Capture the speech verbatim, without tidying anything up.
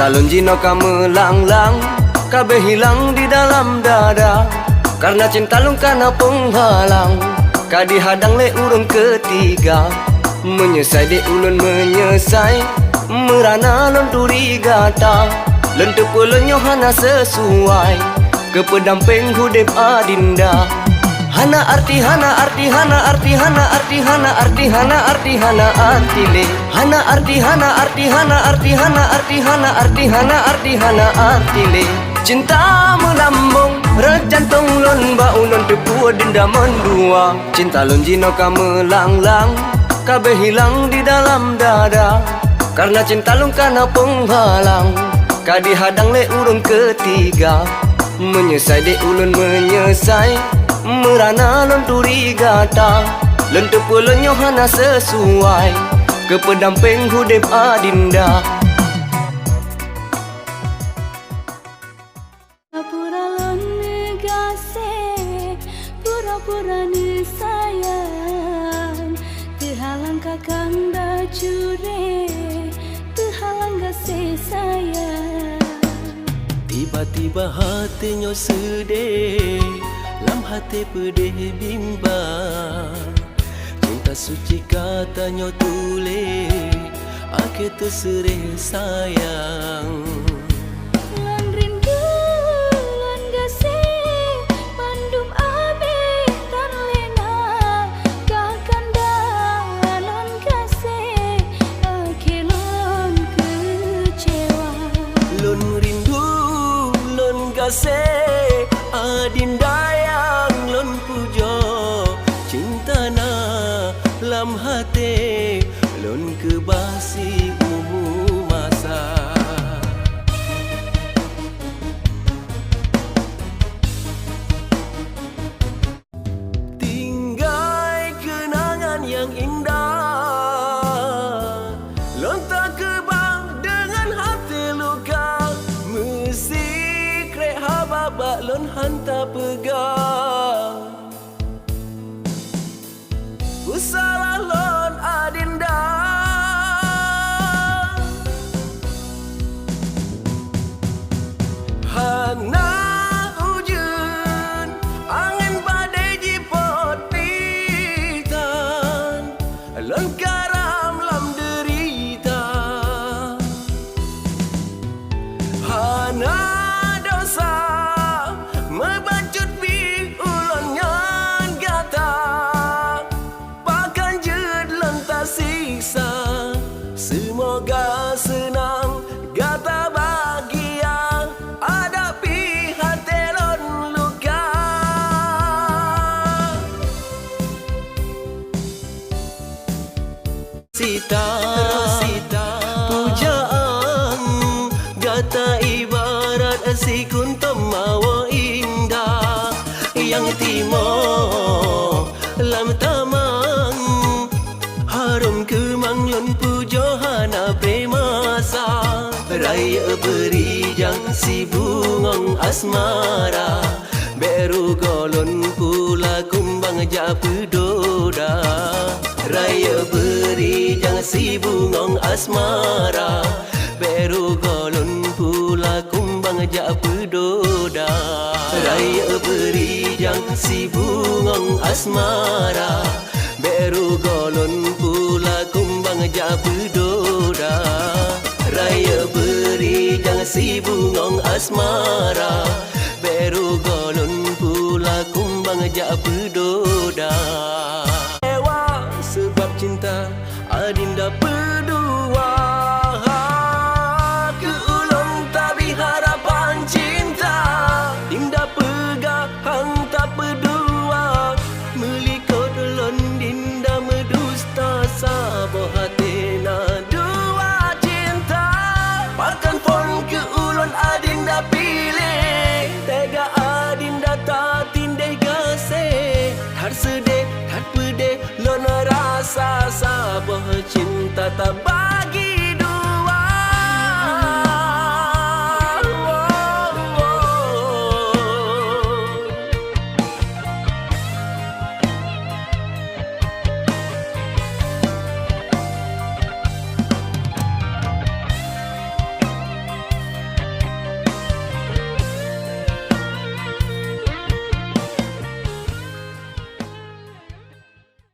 Cinta lôn jinoe ka meulang-lang, ka beuhilang di dalam dada. Karena cinta lôn ka na peunghalang, ka dihadang lé ureuëng keutiga. Meunyeusai deh ulôn meunyeusai, meurana lôn turi gata. Lôn teupeue lôn nyoe hana seusuai, keu peudampéng udeb adinda. Hana arti, hana arti, hana arti, hana arti, hana arti, hana arti, hana arti lé. Hana arti, hana arti, hana arti, hana arti, hana arti, hana arti, hana arti lé. Cinta meulambong, rot jantong lôn bak ulôn teupeue dinda mandua. Cinta lôn jinoe ka meulang-lang, ka beuhilang di dalam dada. Karena cinta lôn ka na peunghalang, ka dihadang lé ureuëng keutiga. Meunyeusai deh ulôn meunyeusai, meurana lôn turi gata. Lôn teupeue lôn nyoe hana seusuai, keu peudampéng udeb adinda. Pura-pura lôn neugaséh, pura-pura neusayang, teuhalang kakang da curé, teuhalang gaséh sayang. Tiba-tiba haté nyoe seudeh, lam haté peudeh bimbang. Cinta suci ka tanyoe tuléh, akhé teuseureh sayang. Lôn rindu, lôn gaséh, mandum abéh tan lé na, ka kanda lôn gaséh, akhé lôn keucewa. Lôn rindu, lôn gaséh, adinda nyang lôn pujoe, cinta na lam haté lôn keubah siumu masa. Tinggai keunangan nyang indah, lôn takeubah deungon haté luka, meusikrek haba bak lôn han tapeugah. Peusalah lôn adinda. Hana ujeuen, angén badée jipot pitan, lôn karam lam deurita. Hana desya meubacut pih ulôn ngon gata. Pakon jeuet lôn tasiksa, seumoga seunang gata bahgia, adak pih haté lôn luka. Rosita, Rosita, pujaan gata ibarat sikuntom mawö indah nyang timoh lam tamang. Harôm keumang lôn pujoe hana bri masa. Rayeuk beurijang sibungong asmara. Bék rugoe lôn pula kumbang jak peudoda. Rayeuk beurijang sibungong asmara. Bék rugoe lôn pula kumbang jak peudoda. Rayeuk beurijang sibungong asmara. Bék rugoe lôn pula kumbang jak peudoda. Rayeuk beurijang sibungong asmara. Bék rugoe lôn pula kumbang jak peudoda. Ewa seubab cinta adinda peudua. Keu ulôn tabri harapan cinta, inda peugah hang tapeudua. Meulikot lôn dinda meudusta, saboh até na dua cinta. Pakon phon keu ulôn adinda piléh, teuga adinda tatindéh gaséh. That seudeh, that peudeh lôn rasa, saboh cinta tabagi.